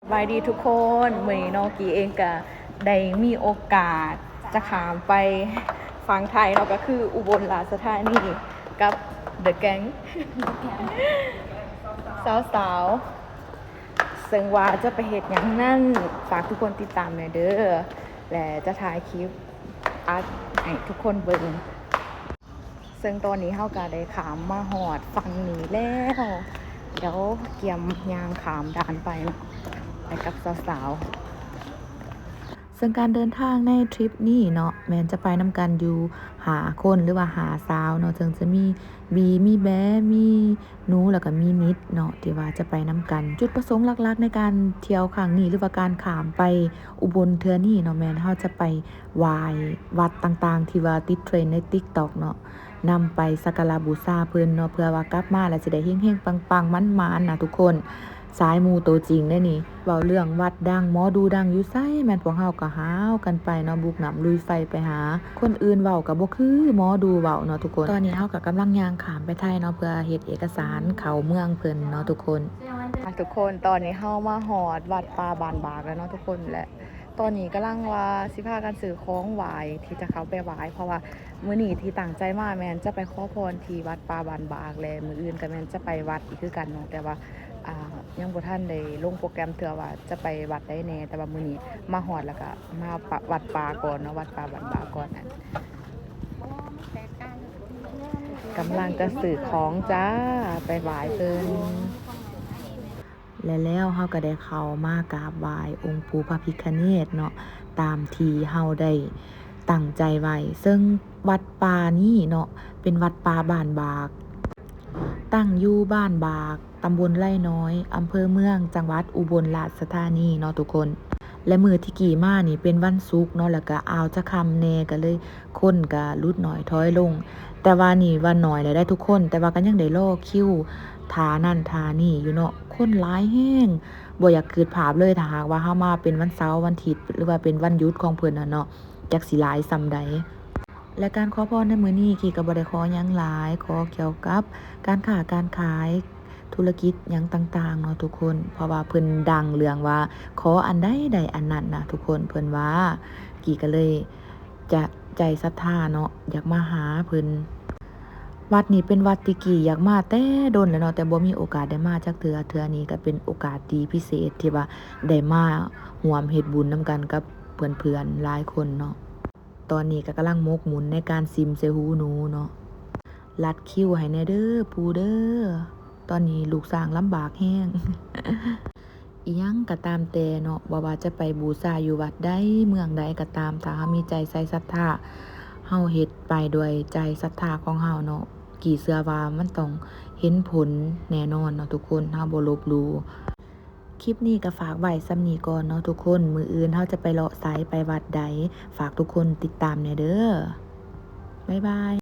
ສະບາຍດີທຸກຄົນ ມື້ນີ້ເນາະ ກີເອງກະໄດ້ມີໂອກາດຈະຂ້າມໄປຝັ່ງໄທເນາະ ກະຄືອຸບົນລາຊະທານີກັບ The Gang ສາວໆ ເຊິ່ງວ່າຈະໄປເຮັດຫຍັງນັ້ນ ຝາກທຸກຄົນຕິດຕາມແດ່ເດີ ແລະ ຈະຖ່າຍຄລິບອັດໃຫ້ທຸກຄົນເບິ່ງ. ເຊິ່ງຕອນນີ້ເຮົາກະໄດ້ຂ້າມມາຮອດຝັ່ງນີ້ແລ້ວ ດຽວກຽມຍ່າງຂ້າມດ່ານໄປເນາະ ໄປກັບສາວໆ. ເຊິ່ງການເດີນທາງໃນທຣິບນີ້ເນາະ ແມ່ນຈະໄປນຳກັນຢູ່ຫ້າຄົນ ຫຼືວ່າຫ້າສາວເນາະ ເຊິ່ງຈະມີບີ ມີແບ ມີໜູ ແລ້ວກະມີນິດເນາະ ທີ່ວ່າຈະໄປນຳກັນ. ຈຸດປະສົງຫຼັກໆໃນການທ່ຽວຄັ້ງນີ້ ຫຼືວ່າການຂ້າມໄປອຸບົນເທື່ອນີ້ເນາະ ແມ່ນເຮົາຈະໄປ ໄຫວ້ວັດຕ່າງໆ ທີ່ວ່າຕິດເທຣນໃນ TikTok ເນາະ ນຳໄປສັກກາລະບູຊາເພິ່ນເນາະ ເພື່ອວ່າກັບມາແລ້ວຊິໄດ້ເຮັງໆ ປັງໆ ໝານໆ ນະທຸກຄົນ. ສາຍມູໂຕຈິງເດ້ນີ້ ເວົ້າເລື່ອງວັດດັງ ໝໍດູດັງຢູ່ໃສ ແມ່ນພວກເຮົາກໍຫາວກັນໄປເນາະ ບຸກນ້ຳລຸຍໄຟໄປຫາ. ຄົນອື່ນເວົ້າກໍບໍ່ຄືໝໍດູເວົ້າເນາະທຸກຄົນ. ຕອນນີ້ເຮົາກໍກຳລັງຍ່າງຂ້າມໄປໄທເນາະ ເພື່ອເຮັດເອກະສານເຂົ້າເມືອງເພິ່ນເນາະທຸກຄົນ. ອ່ະ ທຸກຄົນ ຕອນນີ້ເຮົາມາຮອດວັດປ່າບ້ານບາກແລ້ວເນາະທຸກຄົນ ແລະ ຕອນນີ້ກຳລັງວ່າຊິພາກັນຊື້ຂອງໄຫວ້ທີ່ຈະເຂົ້າໄປໄຫວ້ ເພາະວ່າມື້ນີ້ທີ່ຕັ້ງໃຈມາແມ່ນຈະໄປຂໍພອນທີ່ວັດປ່າບ້ານບາກ ແລະ ມື້ອື່ນກໍແມ່ນຈະໄປວັດອີກຄືກັນເນາະ ແຕ່ວ່າ ອ່າ ຍັງບໍ່ທັນໄດ້ລົງໂປຣແກຣມເທື່ອວ່າຈະໄປວັດໃດແດ່ ແຕ່ວ່າມື້ນີ້ມາຮອດແລ້ວກໍມາປະ ວັດປ່າກ່ອນເນາະ ວັດປ່າບ້ານບາກກ່ອນ. ກຳລັງຈະຊື້ຂອງຈ້າ ໄປໄຫວ້ເພິ່ນ. ແລະແລ້ວເຮົາກໍໄດ້ເຂົ້າມາກາບໄຫວ້ອົງປູພະພິຄະເນດເນາະ ຕາມທີ່ເຮົາໄດ້ຕັ້ງໃຈໄວ້. ເຊິ່ງວັດປ່ານີ້ເນາະ ເປັນວັດປ່າບ້ານບາກ ຕັ້ງຢູ່ບ້ານບາກ ຕຳບົນໄລນ້ອຍ ອຳເພີເມືອງ ຈັງຫວັດອຸບົນລາຊະທານີເນາະທຸກຄົນ. ແລະ ມື້ທີ່ກີ້ມານີ້ເປັນວັນສຸກເນາະ ແລ້ວກະອ່າວຈະຄ່ຳແດ່ ກະເລີຍຄົນກະຫຼຸດໜ້ອຍຖອຍລົງ. ແຕ່ວ່ານີ້ວ່າໜ້ອຍແລ້ວໄດ໋ທຸກຄົນ ແຕ່ວ່າກະຍັງໄດ້ລໍຄິວ ຖ້ານັ້ນຖ້ານີ້ຢູ່ເນາະ ຄົນຫຼາຍແຮງ ບໍ່ຢາກຄິດພາບເລີຍ ຖ້າຫາກວ່າເຮົາມາເປັນວັນເສົາ ວັນທິດ ຫຼືວ່າເປັນວັນຢຸດຂອງເພິ່ນຫັ້ນເນາະ ຈັກຊິຫຼາຍສ່ຳໃດ. ແລະ ການຂໍພອນໃນມື້ນີ້ ກີ້ກໍບໍ່ໄດ້ຂໍຫຍັງຫຼາຍ ຂໍກ່ຽວກັບການຄ້າການຂາຍ ທຸລະກິດຫຍັງຕ່າງໆເນາະທຸກຄົນ ເພາະວ່າເພິ່ນດັງເລື່ອງວ່າຂໍອັນໃດໄດ້ອັນນັ້ນນະທຸກຄົນ ເພິ່ນວ່າ ກີ້ກໍເລີຍຈະໃຈສັດທາເນາະ ຢາກມາຫາເພິ່ນ. ວັດນີ້ເປັນວັດທີ່ກີ້ຢາກມາແຕ່ດົນແລ້ວເນາະ ແຕ່ບໍ່ມີໂອກາດໄດ້ມາຈັກເທື່ອ ເທື່ອນີ້ກໍເປັນໂອກາດດີພິເສດທີ່ວ່າໄດ້ມາຮ່ວມເຮັດບຸນນຳກັນກັບເພື່ອນໆຫຼາຍຄົນເນາະ. ຕອນນີ້ກໍກຳລັງໝົກໝຸ່ນໃນການຊິມໃສ່ຫູໜູເນາະ. ລັດຄິວໃຫ້ແດ່ເດີປູເດີ ຕອນນີ້ລູກຊ້າງລຳບາກແຮງ. ອີ່ຫຍັງກໍຕາມແຕ່ເນາະ ບໍ່ວ່າຈະໄປບູຊາຢູ່ວັດໃດ ເມືອງໃດກໍຕາມ ຖ້າເຮົາມີໃຈໃສ່ສັດທາ ເຮົາເຮັດໄປດ້ວຍໃຈສັດທາຂອງເຮົາເນາະ ກີ້ເຊື່ອວ່າມັນຕ້ອງເຫັນຜົນແນ່ນອນເນາະທຸກຄົນ ເຮົາບໍ່ລົບຫຼູ່. ຄລິບນີ້ກໍຝາກໄວ້ສ່ຳນີ້ກ່ອນເນາະທຸກຄົນ ມື້ອື່ນເຮົາຈະໄປເລາະໃສ ໄປວັດໃດ ຝາກທຸກຄົນຕິດຕາມແດ່ເດີ ບາຍບາຍ.